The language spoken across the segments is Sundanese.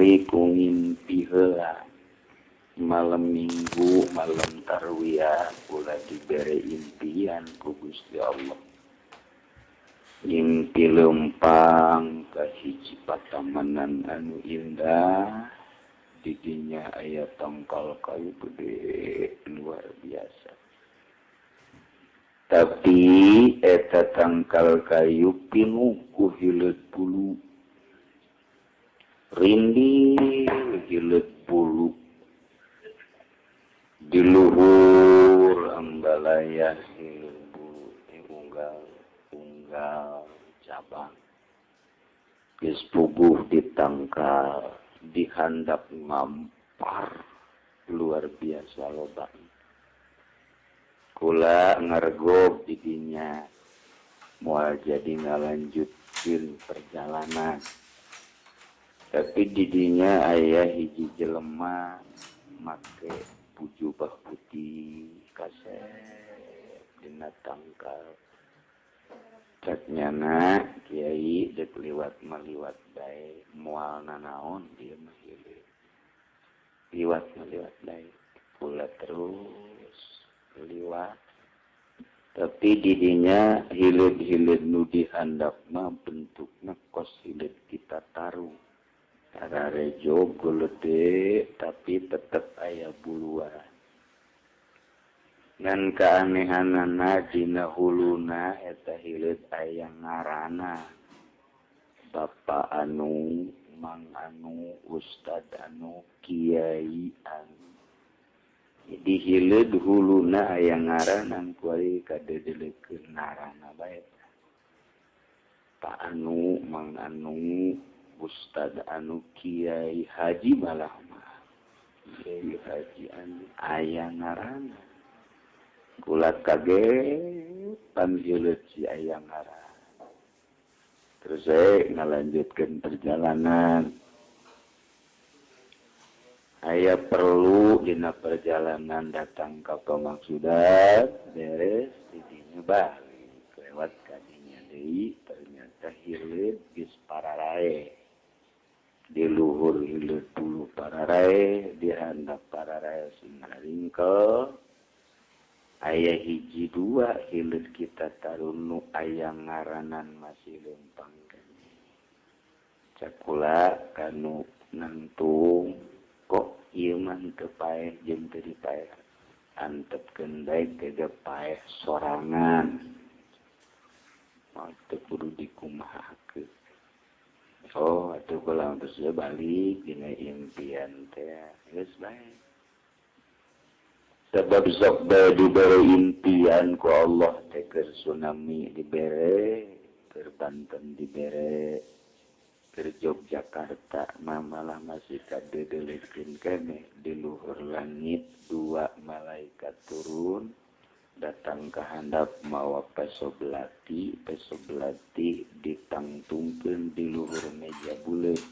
Kuari ku ngimpi heula malam Minggu, malam Tarwiyah, kula dibere impian ku Gusti Allah. Ngimpi lempang ka hiji patamanan anu indah, didinya aya tangkal kayu gede luar biasa. Tapi eta tangkal kayu pinuh ku hileud bulu, rindil hileud bulu di luhur ambalaya hileud bulu unggal unggal cabang geus puguh ditangkal dihandap ngampar luar biasa loba. Kula ngargog didinya moal jadi ngalanjutkeun perjalanan. Tapi didinya aya hiji jelema make jubah putih kasep dina tangkal. Cek nyana, "Kiai, dek liwat mah liwat bae, moal nanaon dieu mah hileud. Liwat mah liwat bae." Kula terus liwat. Tapi didinya hileud-hileud nu dihandap mah bentukna kos hileud kita taruh. Tararejo gede tapi tetep aya buluan. Ngan keanehanana dina huluna eta hileud aya ngarana. Bapak anu, Mang anu, Ustad anu, Kiai anu. Di hileud huluna aya ngaran kuari kadedelekeun ngaranna bae. Pak anu, Mang anu, Ustad anu, Kiai Haji malah mah. Kiai Haji anu aya ngaranna. Kula kaget pan hileud si aya ngaran. Terus saya ngalanjutkan perjalanan. Aya perlu dina perjalanan datang ke pemaksudan, beres didinya balik lewat kadinya deui, ternyata hileud geus pararae. Di luhur hileud bulu pararae, di handap pararae sing ringkel. Aya hiji dua hileud kita tarunu aya ngaranan masih lempang keneh. Cek kula kanu nangtung, kok ieu mah teu paeh jeung teu dipaeh, antepkeun bae ke paeh sorangan, moal teu kudu dikumahakeun. Oh, atuh kula terus balik dina impian teh geus bae. Sebab sok bae dibere impian ku Allah teh, keur tsunami dibere, keur Banten dibere, keur Yogyakarta mah malah masih kadedelekeun keneh. Di luhur langit dua malaikat turun datang ke handap mawa peso belati, peso belati ditangtungkeun di luhur meja buleut.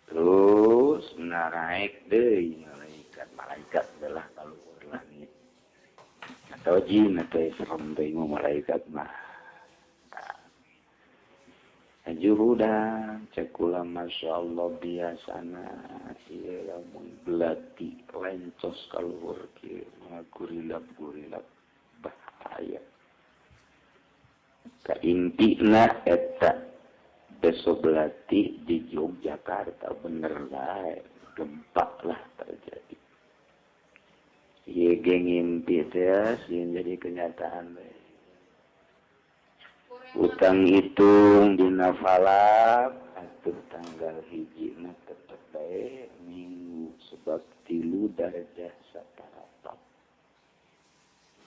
Terus naraek deui malaikat, malaikat adalah ka luhur langit atau jin atau serem teh malaikat mah. Juhudan cek kula, Masya Allah, biasana ieu lamun belati lencos ka luhur kieu gurilap gurilap bahaya. Kaintina eta peso belati di Yogyakarta bener bae gempa lah terjadi. Ieu ge ngimpi teh sieun jadi kenyataan bae. Utang hitung dina falak atuh tanggal 1 na tetep bae Minggu sebab 3 darajah saparapat.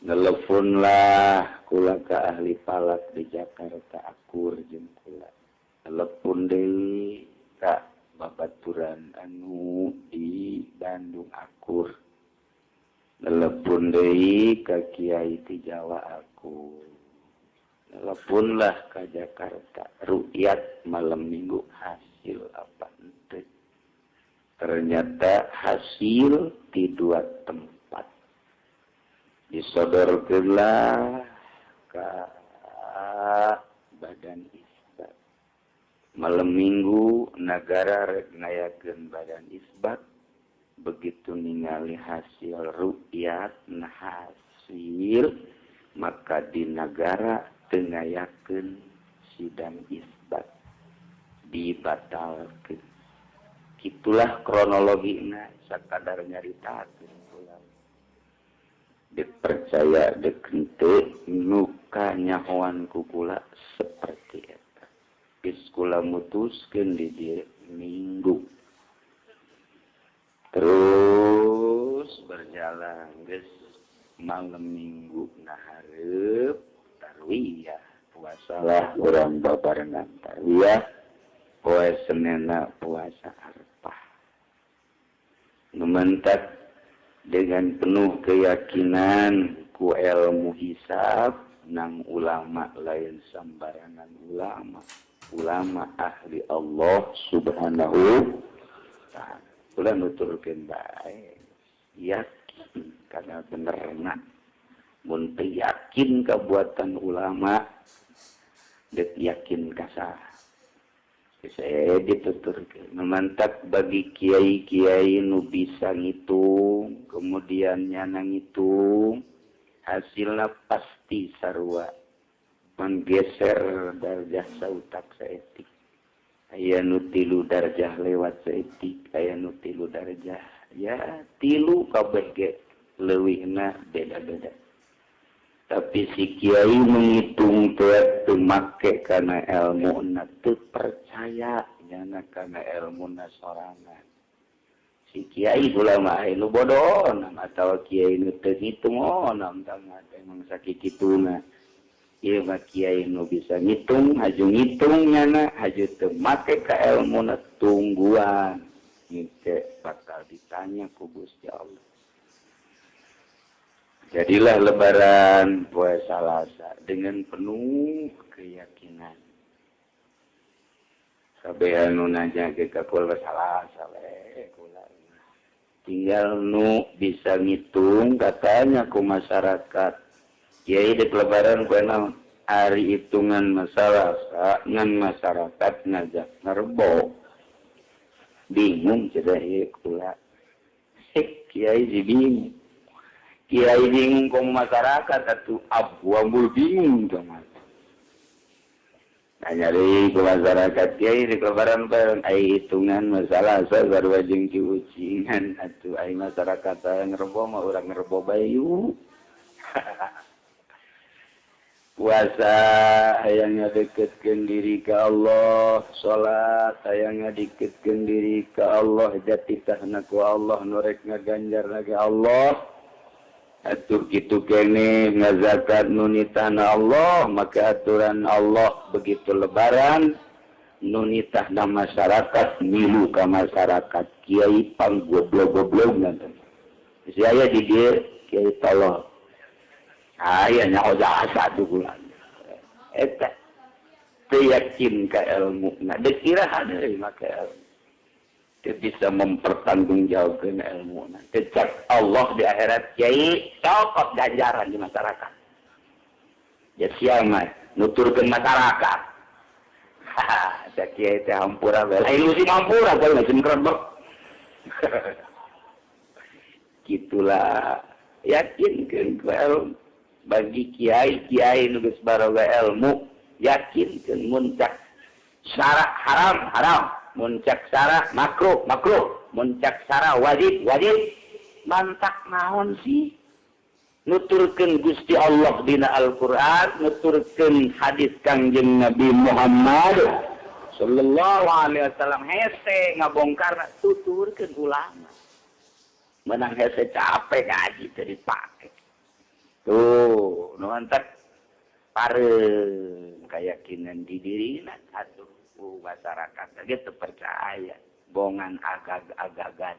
Nelepon lah kula ke ahli falak di Jakarta, akur jeung kula. Telepon deui ka babaturan anu di Bandung, akur. Telepon deui ka kiai di Jawa, akur. Telepon lah ke Jakarta, rukyat malam Minggu hasil apa ente. Ternyata hasil di dua tempat. Disodorkeunlah ke Badan Isbat. Malam Minggu negara rek ngayakeun badan isbat, begitu ningali hasil rukyat, nah hasil, maka di negara teu ngayakeun sidang isbat, dibatalkeun. Itulah kronologina, sakadar nyaritakeun kula. Dipercaya dek henteu, nu kanyahoan ku kula seperti eta. Geus kula mutuskeun di dieu Minggu. Terus berjalan, geus malam Minggu nahareup tarwiyah, puasalah urang babarengan tarwiyah, poe Senena puasa Arfah. Nu mantak dengan penuh keyakinan ku ilmu hisab nang ulama lain sambarangan ulama, ulama ahli Allah Subhanahu ta'ala. Kula nuturkeun bae, yakin karena benerna. Mun teu yakin kabuatan ulama, dek yakin ka saha? Saya dituturkeun mantak bagi kiai-kiai nu bisa ngitung, kemudian nyana ngitung hasilnya pasti sarua menggeser darjah sautak saeutik. Aya nu 3 darjah lewat saeutik, aya nu 3 darjah, ya 3 kabeh ge leuwihna beda-beda. Tapi si kiai menghitung teh teu make kana elmuna, teu percaya nyana kana elmuna sorangan. Si kiai ulama nu bodoh atawa kiai nu teu ngitung, oh nam tangga emang sakituna. Ieu mah kiai nu bisa ngitung, haju ngitung nyana, haju teu make ka elmuna, tungguan. Engke bakal ditanya ku Gusti Allah. Jadilah lebaran poe Salasa dengan penuh keyakinan. Kabeh anu nanya ge ka kula, Salasa we kula. Tinggal nu bisa ngitung katanya ku masyarakat. Kiai, di lebaran poe naon? Ari hitungan masalah ngan masyarakat ngajak ngerbo. Bingung cenah ieu kula. Kiai si bingung. Kiai bingung kong masyarakat atuh abu ambul bingung dong. Nanya deui ke masyarakat, kiai, di lebaran bareng ai hitungan masalah sarua jeung kiucingan atuh, ai masyarakat ngerebo mah urang ngerebo bae yuk. Puasa hayang ngadeketkeun diri ka Allah, salat hayang ngadeketkeun diri ka Allah, jatitahna ku Allah, nu rek ngaganjar lagi Allah. Atuh kitu keneh ngazakat nu nitahna Allah, maka aturan Allah begitu lebaran nu nitahna masyarakat milu ka masyarakat, kiai pang goblok-goblok nanti. Si aya di dieu kiai tolol. Aya nyaho jasa tuh bulan. Eta teu yakin ka ilmu. Nah, dek iraha deui make ilmu. Teu bisa mempertanggungjawabkeun ilmu. Nah, cek Allah di akhirat, kiai cokot ganjaran di masyarakat. Ya sial mah nuturkeun masyarakat. Haha, cek kiai teh hampura bae. Lain musim hampura bae musim krebek. Gitulah yakinkeun ku ilmu. Bagi kiai-kiai nu geus baroga ilmu, yakinkeun muncak syarak haram haram, muncak syarak makruh makruh, muncak syarak wajib wajib. Mantak naon sih nuturkeun Gusti Allah dina Al-Qur'an, nuturkeun hadis Kangjeng Nabi Muhammad sallallahu alaihi wasallam, hese ngabongkar tuturkeun ulama. Menang hese capek ngaji teu dipake. Tuh, nu mantak pareum keyakinan di dirina atuh ku masyarakat ge teu percaya, bongan agag-agagan.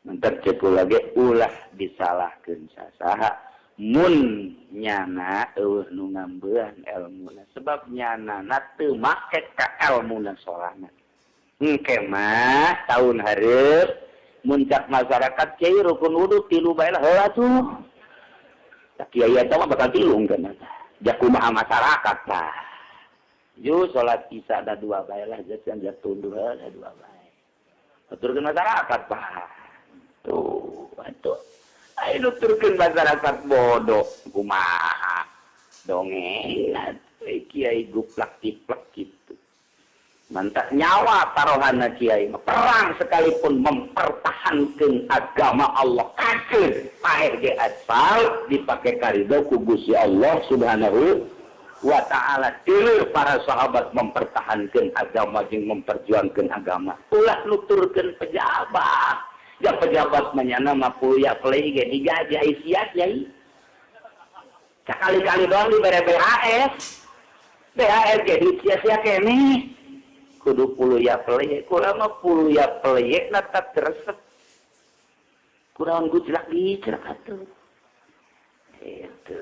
Mantak cek kula ge ulah disalahkeun sasaha mun nyana eueuh nu ngambean elmuna, sebab nyana teu make ka elmuna sorangan. Engke mah tahun hareup muncak masyarakat, kiai, rukun wudu 3 bae lah, heula tuh. Kiai eta mah bakal 3 kan. Ja kumaha masyarakat tah. Ju salat isya ada dua bae lah geus tunduh ada dua bae. Nuturkeun masyarakat Pak. Tuh, atuh. Ayo nuturkeun masyarakat bodoh kumaha. Dongeng kiai guplak tiplek gitu. Mantap nyawa taruhanna kiai perang sekalipun mempertahankan agama Allah kafir paeh ge asal dipake karido ku Gusti Allah Subhanahu wa ta'ala. Tilu para sahabat mempertahankan agama jeung memperjuangkan agama ulah nuturkeun pejabat. Ya pejabat manyana mah ya play ge digaji ai sia kiai. Sekali-kali doang dibere BHS. BHS ge sia-sia keneh. Kudu puluh ya peleyek, kurang mah puluh ya peleyek natap teresep. Kurang gujlak gijlak atuh. Itu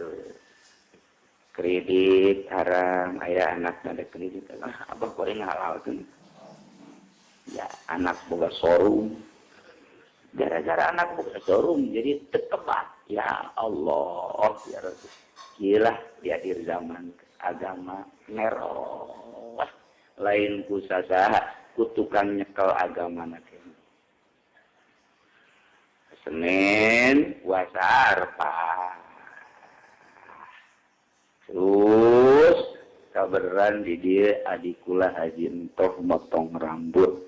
kredit haram, ayah anak ada kredit, ah abah goreng halalkeun. Ya anak boga showroom, gara-gara anak boga showroom jadi tekebat. Ya Allah, ya Rasul. Gila di akhir zaman agama meros. Lain ku sasaha ku tukang nyekel agama na Senin puasa Arafah. Terus kaberan di dia adikula haji entoh motong rambut.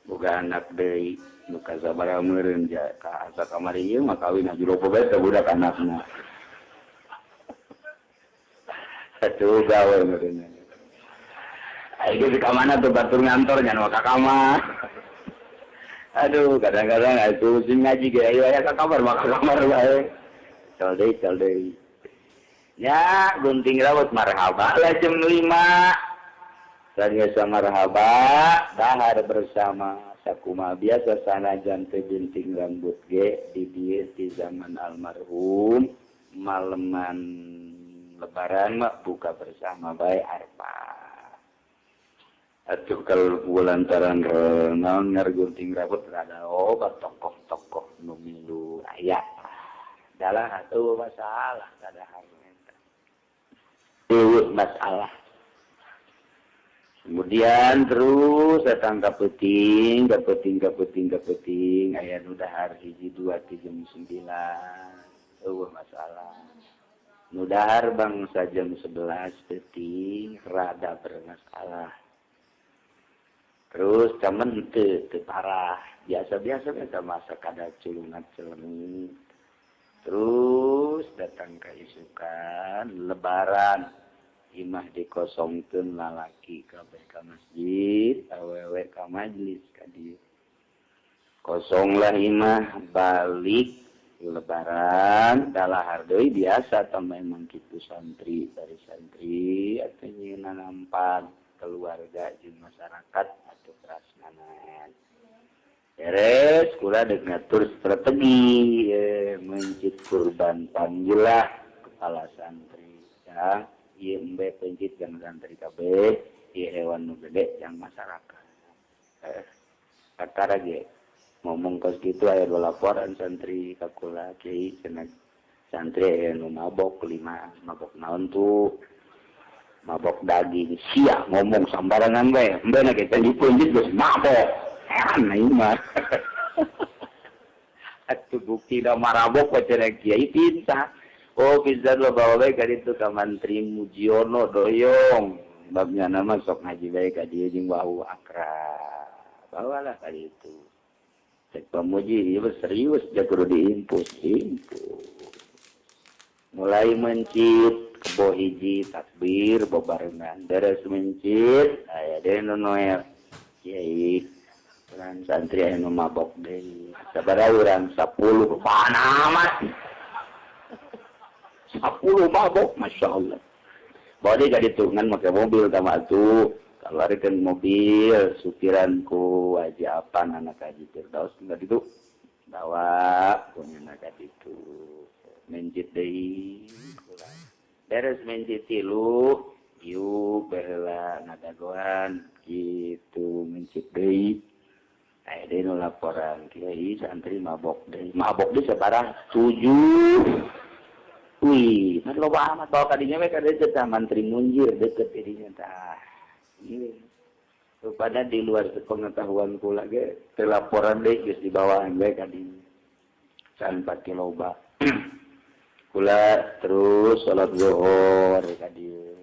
Boga anak deui nu kasabaraha meureun ja ka asa kamari ieu mah kawin haji lopo bae teh budak anakna. Atuh gawe meureun. Ayo di kamana tuh batur ngantor nyan ka kamar. Aduh, kadang-kadang itu sing ngaji ge ayo aya ka kamar maka kamar bae. Cal deui. Ya, gunting rambut marhaba lah jam 5. Sanggeus marhaba, dahar bersama sakumaha biasa sanajan teu gunting rambut ge di dieu di zaman almarhum maleman lebaran mah buka bersama bae arpa. Atuh kalau lantaran naon ngargunting rambut rada obat tokoh-tokoh nu milu aya. Dalah atuh masalah kadahar eta. Eueuh masalah. Kemudian terus datang ka peuting, ka peuting, ka peuting, ka peuting aya nu dahar 1 2 3 jam 9. Eueuh masalah. Nu dahar bangsa jam 11 peuting rada bermasalah. Terus cuman teu parah, biasa-biasa biasa masa kada culungan celeng. Terus datang ke isukan lebaran, imah dikosongkeun lalaki kabeh ka masjid, awewe ka majlis ka dieu. Kosonglah imah balik lebaran dalahar deui biasa tah memang kitu santri dari santri atuh nyieunna nampan keluarga jeung masyarakat atau prasmanan. Beres kula deuk ngatur strategi mencit kurban panggilah kepala santri ya ieu embe pencit jang santri kabeh ieu hewan nu gede jang masyarakat. Kakara ge ngomong kos kitu aya dua laporan santri ka kula kiai cenah santri aya nu mabok 5 mabok naon tuh mabok daging sia ngomong sambarangan bae embe na kita dipunjit geus mabok heran ieu mah. Atuh bukti da marabok we cenah kiai pinta. Oh pisan lo bawa bae ka ditu ka mantri Mujiono doyong babnya nama sok ngaji bae ka dieu jeung wau akrab bawalah ka ditu cek pamuji ieu serius ja kudu diimpus impus mulai mencit kebo hiji takbir bebarengan beres mencit aya deui nu noel kiai urang santri aya nu mabok deui sabaraha urang 10 mana amat 10 mabok masya Allah bawa deui ka ditu ngan make mobil ka atuh keluarkan mobil supiran ku Haji Apan anak Haji Firdaus enggak ditu bawa punya anak ditu mencit deui beres mencit tilu yuk baheula ngadagoan gitu mencit deui aya deui nu laporan kiai santri mabok deui sabaraha 7. Wih, kan loba amat bawa kadinya we kada teh mantri munjir deket dinya tah. Ieu. Rupana di luar pengetahuan kula ge teu laporan deui geus dibawaan we kadinya. Can pati loba. Kula terus salat zuhur ka dieu.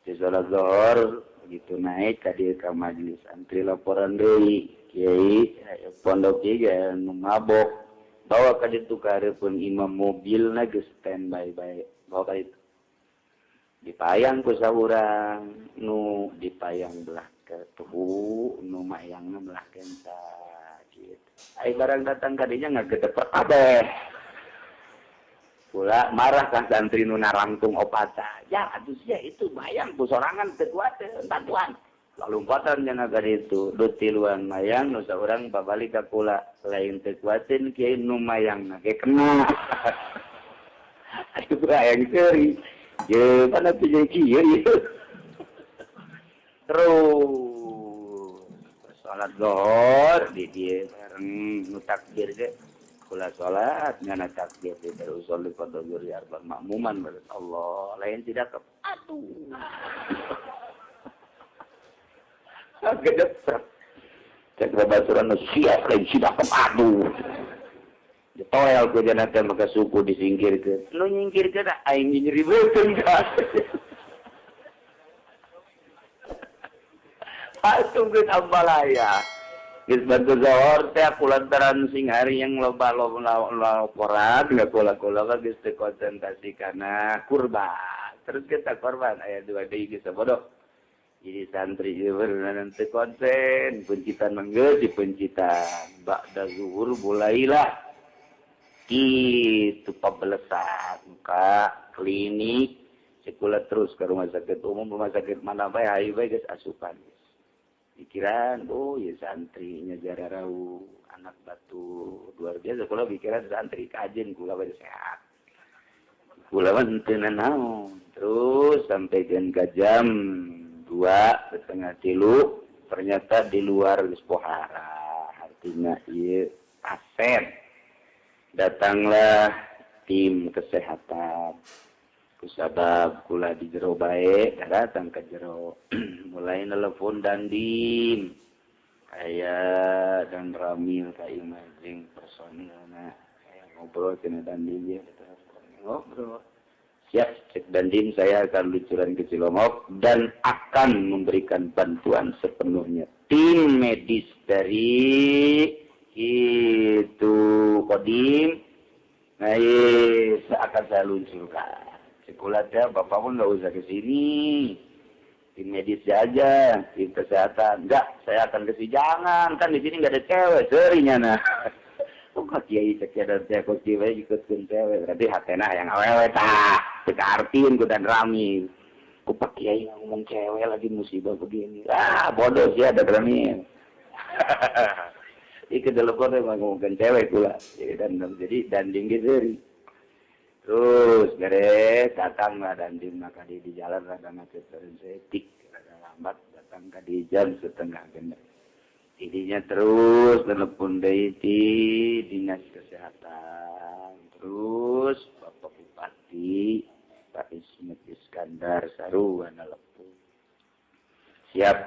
Di salat zuhur begitu naik ka dieu ka majelis antri laporan deui. Kiai pondok ieu ge nu mabok. Bawa ka ditu ka hareupeun imam mobilna geus standby bae. Bawa ka ditu. Dipayang ku saurang nu dipayang belah ke tuhu nu mayangna belah kenca kitu. Ai barang datang ka dinya ngagedepet kabeh. Kula marah ka santri nu narangtung opata. Ya atuh sia itu bayang ku sorangan teu kuat bantuan. Lalumpatan nya ka ditu du tiluan mayang nu saurang babalik ka kula lain teu kuateun kiai nu mayangna ge kena. Aduh hayang seuri. Ye mana teh jadi kieu ieu. Terus salat zuhur di dieu bareng nu takbir ge kula salat ngana takbir di terus usolli fardhu zuhur arba makmuman balas Allah lain tidak ke aduh. Gedep. Cek babaturan nu siap lain tidak ke aduh. Ditoel ku jana teh maka suku disingkirkeun. Nu nyingkirkeun aing nyeri beuteung ka. Atuh geus ambalaya. Geus bantu zuhur teh kulantaran sing hari yang loba laporan enggak kula-kula geus teu konsentrasi kana kurban. Terus kita korban aya dua deui geus bodoh. Jadi santri ieu teu konsen, pencitan manggeus dipencitan. Ba'da zuhur mulailah itu pabelesan ka klinik sekolah terus ke rumah sakit umum, rumah sakit mana bae hayu bae geus asupan. Pikiran, oh ya santrinya jararau anak batu luar biasa kula pikiran santri kajen kula bae sehat. Kula mah henteu nanaon. Terus sampai ke jam 2:30 ternyata di luar geus pohara, artinya ieu aset. Datanglah tim kesehatan. Kusabab kula di jero bae, datang ke jero. Mulai nelpon dandim. Aya dan Ramil ka imajing personilna. Aya ngobrol cenah dandim ieu ngobrol. Siap cek dandim saya akan luncuran ke Cilongok dan akan memberikan bantuan sepenuhnya. Tim medis dari itu Kodim, nah akan saya luncurkan. Sekolah teh bapak pun nggak usah ke sini, tim medis aja, tim kesehatan. Enggak, saya akan ke sini. Jangan, kan di sini nggak ada cewek, serinya nah. Kok kiai cek dan saya kok kiai ikutkeun cewek, berarti hatena yang awewe tah, teu artiin ku dan rami. Ku pak kiai ngomong cewek lagi musibah begini. Ah, bodoh sih ada rami. Ikut telepon emang ngomongin cewek pula. Jadi danding gitu. Terus beres datanglah dandim maka di jalan rada macet setik rada lambat datang ke di jam 5:30. Jadinya terus telepon deui di dinas kesehatan. Terus Bapak Bupati Pak Ismet Iskandar sarua nelepon. Siap.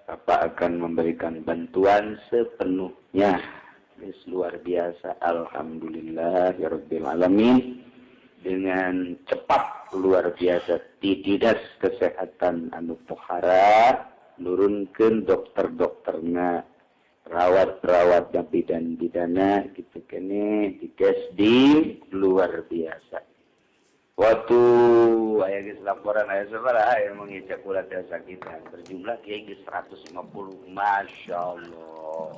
Bapak akan memberikan bantuan sepenuhnya. Ini luar biasa. Alhamdulillah ya Rabbil Alamin. Dengan cepat luar biasa di dinas kesehatan anu pohara nurunkeun dokter-dokterna, rawat-rawat bidan-bidana gitu kene di Kesdim luar biasa. Waktu aya geus laporan aya sabaraha aya mengicak kula teh sakitan berjumlah kieu geus 150. Masya Allah.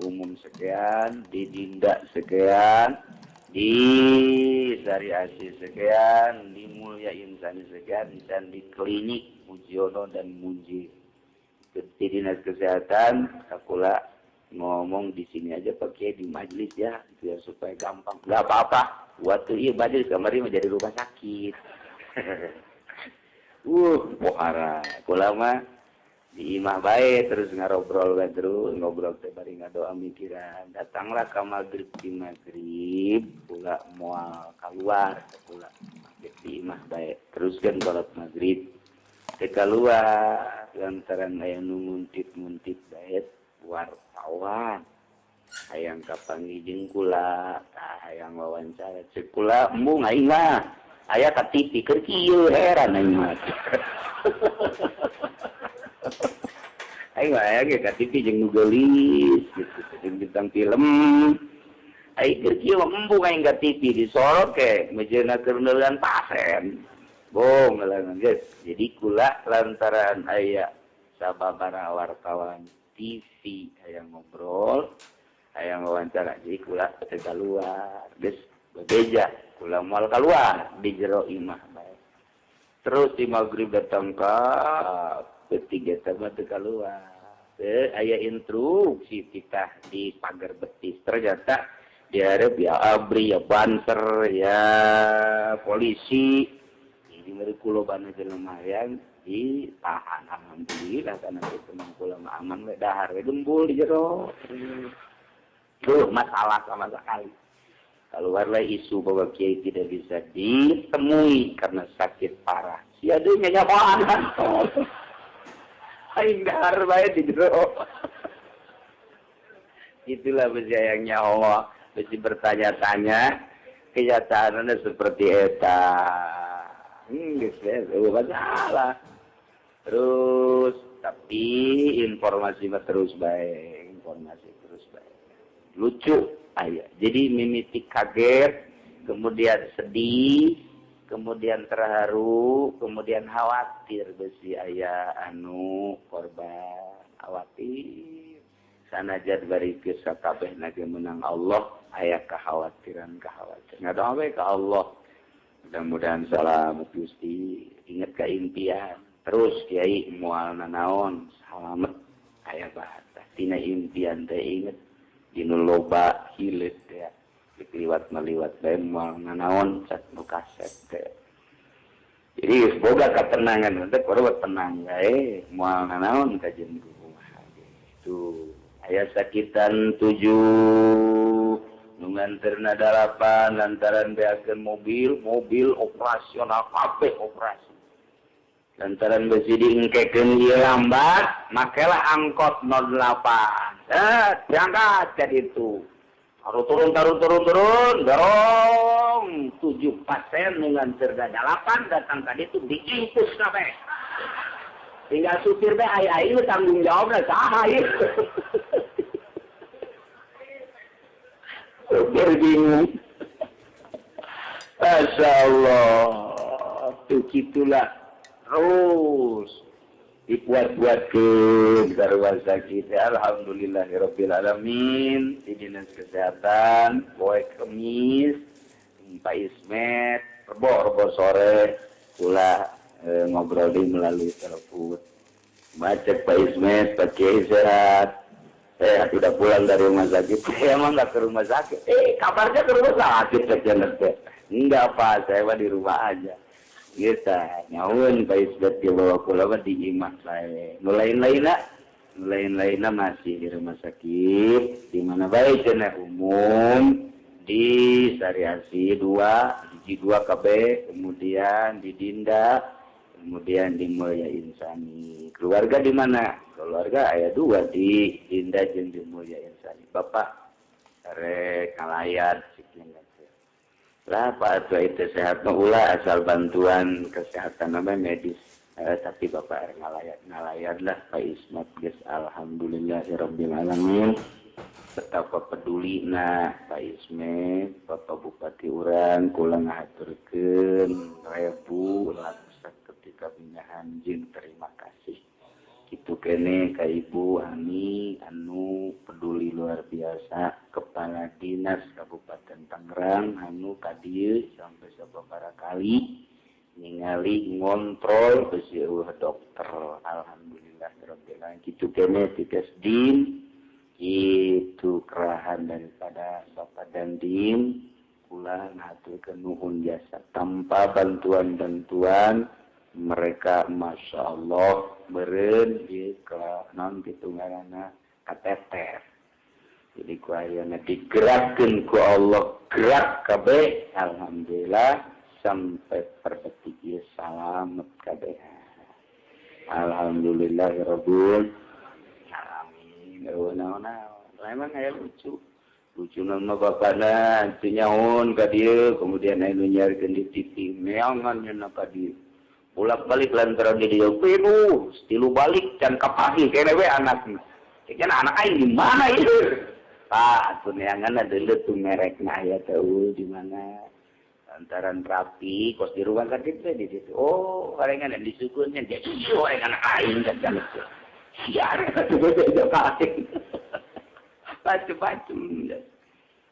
Umum sekian, di Dinda sekian, di Sari Asih sekian, di Mulia Insani sekian, dan di klinik Mujiono dan Munji. Di dinas kesehatan sakula ngomong di sini aja pakai di majelis ya biar supaya gampang. Enggak apa-apa. Waktu iya majelis kamari menjadi rumah sakit. Pohara. Kula mah Di imah bae terus ngarobrol bae terus ngobrol teh bari ngadoa mikiran. Datanglah ka magrib di magrib kula moal kaluar kula di imah bae. Teruskeun salat magrib. Teu kaluar lantaran aya nu nguntit-nguntit bae wartawan. Hayang kapanggih jeung kula, tah hayang wawancara ceuk kula embung aing mah. Aya ka TV keur kieu heran aing mah. Aing mah aya ge ka TV jeung nu geulis gitu, jeung bintang film. Aing keur kieu mah embung aing ka TV disorot ke mejeuna keur neuleun pasien. Bohong lah geus. Jadi kula lantaran aya sababaraha wartawan TV hayang ngobrol, hayang wawancara jadi kula teu kaluar. Geus bebeja kula moal kaluar di jero imah bae. Terus di magrib datang ka ketiga mah teu kaluar. Teu aya instruksi titah di pagar betis. Ternyata dihareup ya ABRI, ya Banser, ya polisi. Jadi meureun kula bana jelema hayang ditahan. Alhamdulillah karena itu mah kula mah aman we dahar we gembul di jero. Tuh masalah sama sekali. Keluarlah isu bahwa kiai tidak bisa ditemui karena sakit parah. Si adanya nyapaan aing dahar bae di jero. Itulah besi hayangnya Allah. Besi bertanya-tanya, kenyataannya seperti eta. Geus we masalah. Terus tapi informasi mah terus bae, informasi terus bae. Lucu aya. Jadi mimiti kaget, kemudian sedih, kemudian terharu, kemudian khawatir besi aya anu korban, khawatir. Sanajan bari geus sakabehna ge menang Allah, aya kekhawatiran-kekhawatiran. Ngadoa we ka Allah. Mudah-mudahan selamat Gusti, ingat ka impian. Terus kiai moal nanaon, salamet aya bahatah. Tina impian teh inget dinu loba hileut teh. Liwat maliwat bae moal nanaon cat nu kaset teh. Jadi geus boga katenangan teh kudu tenang bae moal nanaon ka jeung kumaha gitu. Aya sakitan 7 nu nganterna 8 lantaran beakeun mobil operasional kabeh operasi. Lantaran besi diengkekeun ieu lambat, makelah angkot 08. Berangkat ka ditu. Taruh turun, dorong 7 pasien nu nganterna 8 datang ka ditu diinfus kabeh. Tinggal supir bae ai-ai tanggung jawabna saha ieu. Supir bingung. Masya Allah. Tuh gitulah. Terus dibuat-buatkeun ka rumah sakit. Alhamdulillahirabbil alamin. Di Dinas Kesehatan poe Kemis Pak Ismet rebo sore kula ngobrol di melalui telepon. Baca Pak Ismet, Pak Kiai sehat. Udah pulang dari rumah sakit. Emang nggak ke rumah sakit? Kabarnya ke rumah sakit teh. Enggak Pak, saya mah di rumah aja. Kita nyaun Pak Ismet ke bawa kula mah di imah saya. Nu lain-lainna masih di rumah sakit. Di mana bae cenah umum di Sariasi 2, di G2 KB, kemudian di Dinda, kemudian di Mulia Insani. Keluarga di mana? Keluarga aya 2 di Dinda jeung di Mulia Insani. Bapak rek ngalayat sekian. Lah Pak atuh itu sehat mah ulah asal bantuan kesehatan apa medis. Tapi Bapak ngalayat lah Pak Ismat geus alhamdulillahirabbil alamin. Betapa pedulina Pak Ismet, Bapak Bupati urang kula ngahaturkeun rebu laksa ketika pindahan jeung terima kasih. Kitu kene ka Ibu Ani anu peduli luar biasa, Kepala Dinas Kabupaten Tangerang anu ka dieu sampai sababaraha kali ningali ngontrol besi eueuh dokter. Alhamdulillah rabbil alamin. Kitu kene tikas din itu kerahan daripada Bapak Dandim kula ngahaturkeun nuhun jasa. Tanpa bantuan-bantuan Mereka Masya Allah meureun ieu ka naon kitu ngaranna kateter. Jadi ku ayeuna digerakkeun ku Allah gerak kabeh alhamdulillah sampai per detik ieu salamet kabeh. Alhamdulillahirabbil alamin. Naon-naon emang aya lucu. Lucu nama bapana teu nyaon ka dieu kemudian aya nu nyiarkeun di TV meangan nya ka dieu. Bolak-balik lantaran di dieu pinuh, tilu balik can kapahi kene we anakna. Cenah anak aing di mana ieu? Pak, atuh neangan deuleu tuh merekna aya teu di mana. Lantaran rapi kos di rumah sakit teh di situ. Oh, horengan disukunnya dia ieu horengan aing kan can. Siar atuh ka aing. Macem-macem.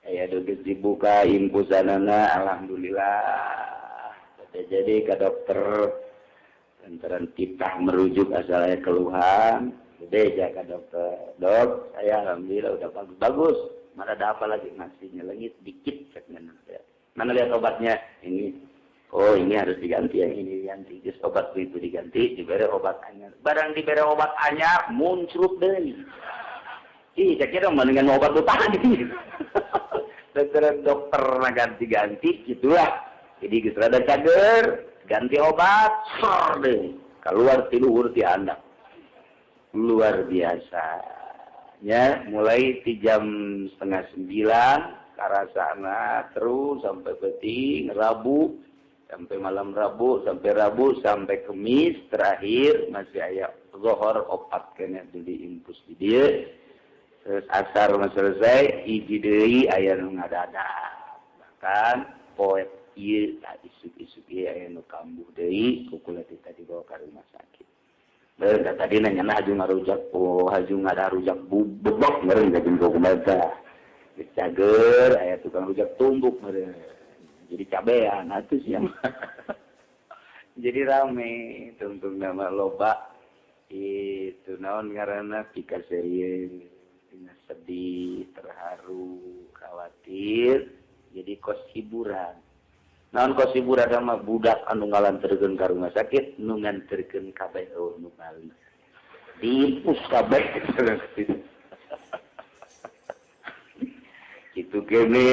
Aya geus dibuka infusanana alhamdulillah. Jadi ke dokter lantaran titah merujuk asal aya keluhan, beja ke dokter. Dok, saya alhamdulillah udah bagus. Bagus. Mana ada apa lagi? Masih nyelengit dikit ceknya. Mana lihat obatnya? Ini. Oh, ini harus diganti yang ini diganti. Just obat itu diganti, diberi obat anyar. Barang diberi obat anyar, muncul deui. Ih, saya kira mendingan obat lu tadi. Dokter dokter ganti-ganti gitulah. Jadi geus rada cager, ganti obat, sor deh. Keluar ti luhur ti handap. Luar biasa. Ya, mulai di jam 8.30 ke arah sana terus sampai peuting Rabu, sampai malam Rabu, sampai Rabu, sampai Kemis terakhir masih aya zohor opat kena beli infus di dia. Terus asar mah selesai, hiji deui aya nu ngadadak. Bahkan poe ieu tak isuk-isuk ieu aya nu kambuh deui ku kula tadi dibawa ka rumah sakit. Bener tadi nanya na haju ngarujak, oh haju ngadarujak bubok meureun ka jeung kumaha. Geus cager aya tukang rujak tumbuk meureun. Jadi cabean atuh sia. Jadi rame tungtung nama loba itu naon ngaranna pikaseurieun. Sedih, terharu, khawatir, jadi kos hiburan. Naon kos hiburan sama budak anu ngalanterkeun ka rumah sakit, nu nganterkeun kabeh eueuh nu bali. Diimpus kabeh. Kitu kene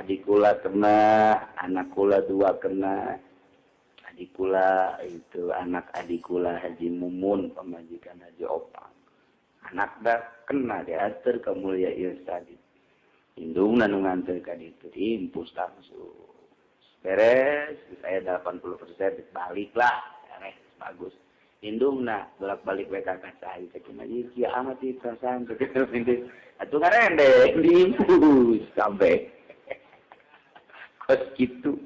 adik kula kena, anak kula dua kena. Adik kula itu anak adik kula Haji Mumun pamajikan Haji Opang. Anak dah kena diatur ke Mulia Irsadi. Indungna nu nganter ka ditu diimpus langsung. Beres, saya 80% baliklah. Beres, bagus. Indungna bolak-balik we ka saya cek mah ieu amat ieu perasaan cek atuh ngarende diimpus sampai. Kos kitu.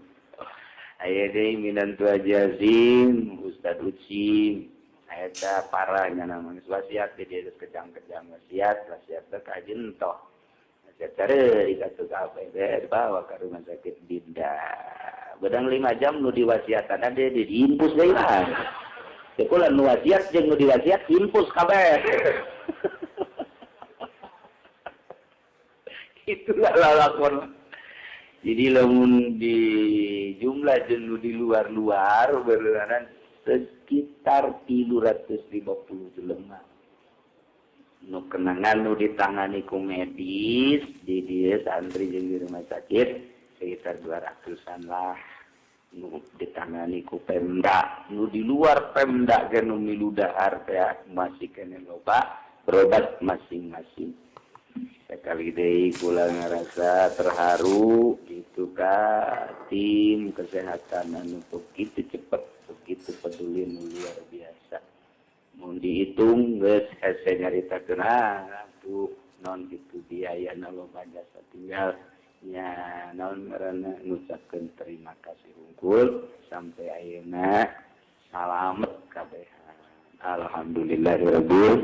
Aya deui minantu Haji Azim, Ustad Ucim. Eta parahnya namanya wasiat di dia kejang-kejang wasiat wasiat teh ka jentoh wasiat cari satu kabeh dibawa ke rumah sakit Dinda bedang 5 jam nu diwasiatan ada diimpus deui lah teh kula nu wasiat jeung nu diwasiat impus kabeh. Itulah lalakon. Jadi lamun di jumlah jeung nu di luar-luar beureunan sekitar 350 jelema nu kenangan nu ditangani ku medis di dieu santri jeung di rumah sakit sekitar 200-an lah nu ditangani ku Pemda nu di luar Pemda ge nu milu dahar teh masih kene loba berobat masing-masing. Sekali deui kula ngarasa terharu gitu ka tim kesehatan anu begitu cepet begitu peduli nu luar biasa. Mun dihitung geus hese nyaritakeun tuh non gitu biayana loba jasa tinggal nya naon ngaranna ngucapkeun terima kasih hungkul sampai ayeuna salamet kabehan. Alhamdulillahirabbil.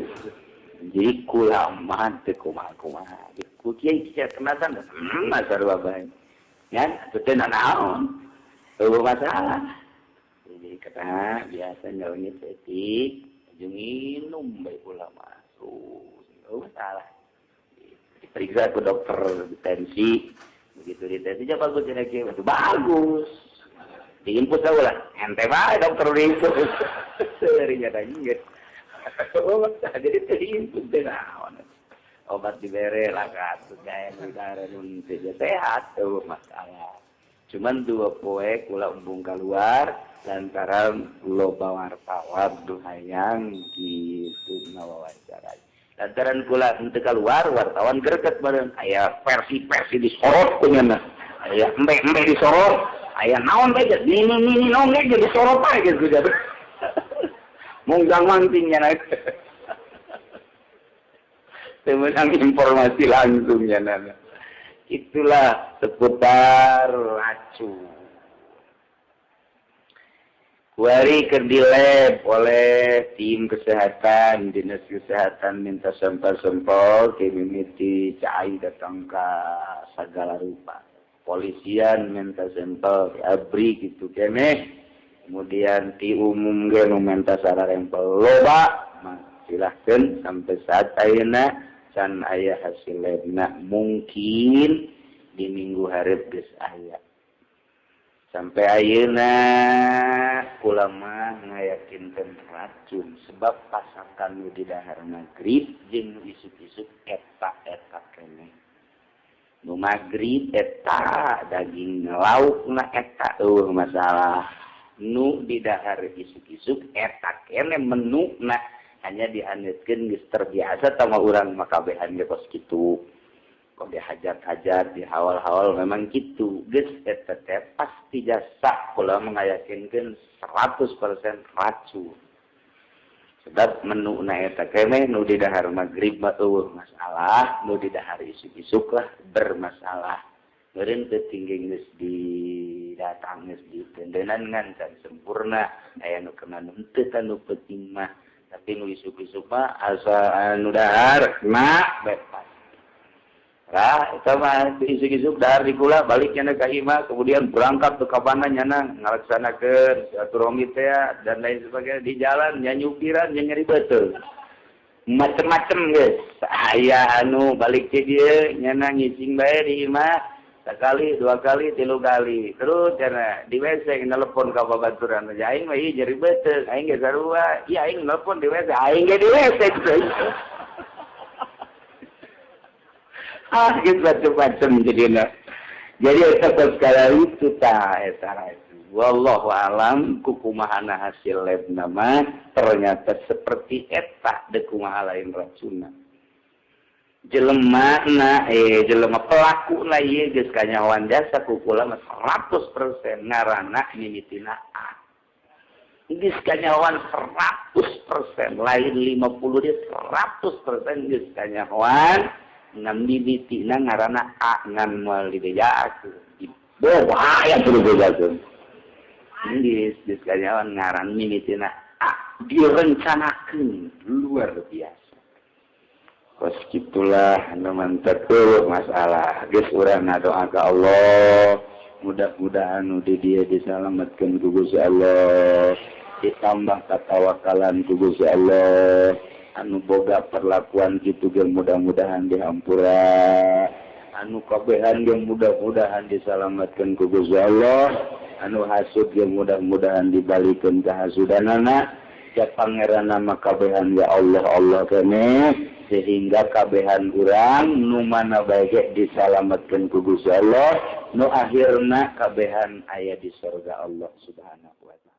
Jadi kula mah teu kumaha-kumaha. Ku kiai kieu kenasan masar bae. Nya atuh teu nanaon. Eueuh masalah. Jadi kata biasa nyelengit etik jeung minum bae ulama. Oh, masalah. Diperiksa ke dokter tensi, begitu ditensinya bagus cenah kieu, bagus. Diinput ulah ente bae dokter diinput. Seuri nya geus. Jadi teu diinput teh naon. Obat dibere lah atuh gae udara nun teh sehat tuh masalah. Cuman 2 poe kula embung keluar lantaran loba wartawan nu hayang kitu ngawawancara. Lantaran kula henteu keluar wartawan greget bareng aya versi-versi disorot ku nya. Aya embe-embe disorot, aya naon bae ni naon ge disorot bae geus ku jadi. Munggang manting nya. Temenang informasi langsung ya nana. Itulah seputar racun. Kuari keur dileb oleh tim kesehatan, dinas kesehatan minta sampel-sampel, mimiti cai datang ke segala rupa. Polisian minta sampel, abri gitu keneh. Kemudian ti umum ge nu minta sararempel loba, silahkan sampai saat ayeuna can aya hasil labna, mungkin di minggu hareup geus aya. Sampai ayeuna kula mah ngayakinkeun racun sebab pasakan nu di dahar magrib jeung nu isuk-isuk eta-eta keneh. Nu magrib eta daging laukna eta eueuh masalah. Nu di dahar isuk-isuk eta keneh menuna hanya dihaneutkeun geus terbiasa sama urang mah kabehan ge kos kitu. Kok dihajat-hajat, dihawal-hawal memang kitu. Geus eta teh pasti jasa kula mengayakinkeun 100% racun. Sebab menuna eta keneh nu di dahar magrib mah eueuh masalah, nu di dahar isuk-isuk lah bermasalah. Meureun teu tinggi geus didatang geus ditendenan ngan can sempurna, aya nu kena nu henteu nu penting mah. Tapi nu isuk-isuk mah asa anu dahar na bebas. Lah eta mah isuk-isuk dahar di kula balik nya ka imah kemudian berangkat ke kabana nyana ngalaksanakeun silaturahmi teh dan lain sebagainya di jalan nya nyupiran nya nyeri beuteung. Macem-macem geus. Aya anu balik ke dieu nyana ngising bae di imah sekali, 2 kali, 3 kali. Terus karena di WC nelpon ka babaturan aja aing mah ieu nyeri beuteung, aing ge sarua. Ieu aing nelpon di WC, aing ge di WC. Ah, gitu macam-macam jadina. Jadi eta segala itu tah eta itu. Wallahu alam kukumahana hasil lab nama ternyata seperti eta deuk kumaha lain racunna. Jelema na jelema pelaku na ieu geus kanyahoan jasa ku kula mah 100% ngaranna mimitina A. Geus kanyahoan 100% lain 50 dia 100% geus kanyahoan ngan mimitina ngaranna A ngan moal dibejakeun. Boh aya kudu bejakeun. Geus kanyahoan ngaran mimitina A direncanakeun luar biasa. Kos gitulah nu mantep masalah geus urang ngadoa ka Allah mudah-mudahan nu di dieu disalametkeun ku Gusti Allah ditambah katawakalan ku Gusti Allah anu boga perlakuan kitu ge mudah-mudahan dihampura anu kabehan ge mudah-mudahan disalametkeun ku Gusti Allah anu hasud ge mudah-mudahan dibalikeun ka hasudanana ya pangeran nama kabehan ya Allah Allah keneh sehingga kabehan urang nu mana bae ge disalametkeun ku Gusti Allah nu akhirna kabehan aya di surga Allah Subhanahu wa taala.